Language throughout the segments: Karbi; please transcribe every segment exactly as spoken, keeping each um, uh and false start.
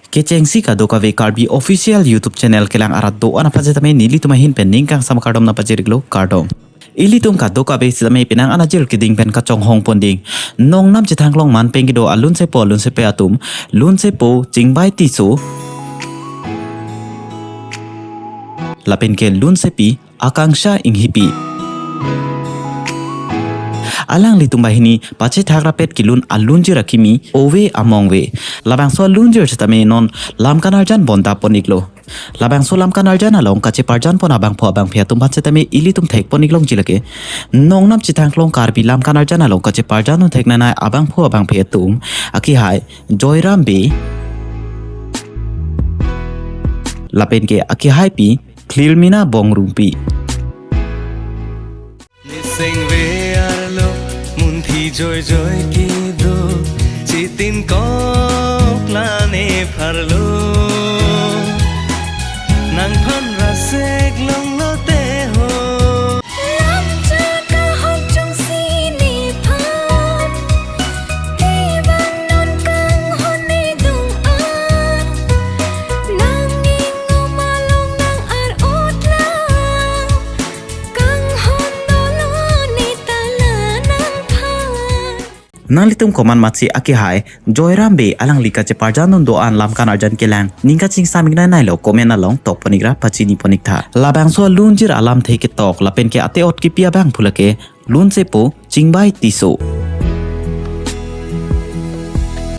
Kechengsi kadokave Karbi Official YouTube Channel kelang arat do-an aphan setame nelitum ahin pen ning kangsam akardom nangpajir-iklo, kardom. Ilitum kadokave setame penang anajir keding pen kachonghong ponding. Nongnam chethangklong manpeng kedo alunsepo alunsepi atum, lunsepo Chingbai Tisso lapen ke lunsepi Akangsha Enghipi. Alanglitum banghini pachethak rapet kelun alunjir akimi ove among ave. Labangso alunjir setame non lam kanarjan bonta pon-iklo. Labangso lam kanarjan along kacheparjan pon abangphu abangphi atum aphan setame ilitum thek pon-ik longji lake. Nongnam chethangklong Karbi lam kanarjan along kacheparjan un theknanai abangphu abangphi atum akehai Joyram Bey lapen ke akehaipi Khlirmina Bongrungpi. Nisengve arlo munthi joijoi kedo, chitin kok lane pharlo, nangphan rasek longlo te ho. Lamchak ahok jongsi nephan, tebang non kanghon ne do-an, nang ning-o malom nang ar-utlang, kanghon dolo ne ta la nangphan. Nanglitum komat matsi akehai Joyram Bey alangli kacheparjan un do-an lam kanarjan kelang ning kachingsam-iknanai lo, comment along tok pon-ikra pachini pon-iktha. Labangso alunjir alamthe ketok lapen ke ate-ot kepi abangphu lake lunsepo Chingbai Tisso.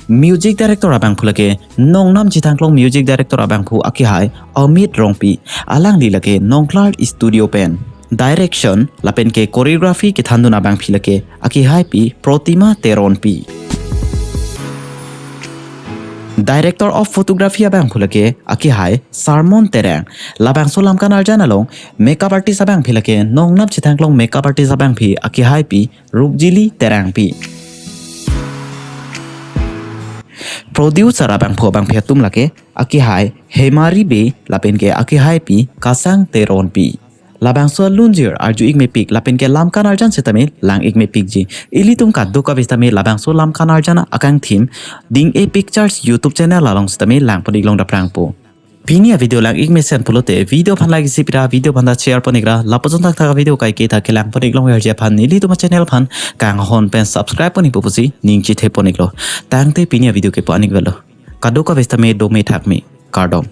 Music director abangphu lake nongnam chethangklong music director abangphu akehai Amit Rongpi, alangli lake Nongklar Studio pen direction lapen ke choreography kethandun abangphi lake akehaipi Protima Teronpi. Director of photography abangphu lake akehai Sarmon Terang. Labangso lam kanarjan along makeup artist abangphi lake nongnam chethangklong makeup artist abangphi akehaipi Rukjili Terangpi. Producer abangphu abangphi atum lake akehai Hemari Bey lapen ke akehaipi Kasang Teronpi. Labangso alunjir arju-ik mepik lapen ke lam kanarjan setame lang-ik mepikji. Ilitum kadokave setame labangso lam kanarjan akangthim Ding-e Pictures YouTube channel along setame lang pon-ik long daprangpo. Pini avideo lang-ik mesen pulote video aphan like isi pira, video aphan ta share pon-ikra, lapuson thakthak avideo kaike ta kelang pon-ik longverji aphan nelitum achannel aphan kanghon pen subscribe pon-ikpo pusi ning chethe pon-iklo. Tangte pini avideo ke pu-an-ik velo. Kadokave setame dome thakme, kardom.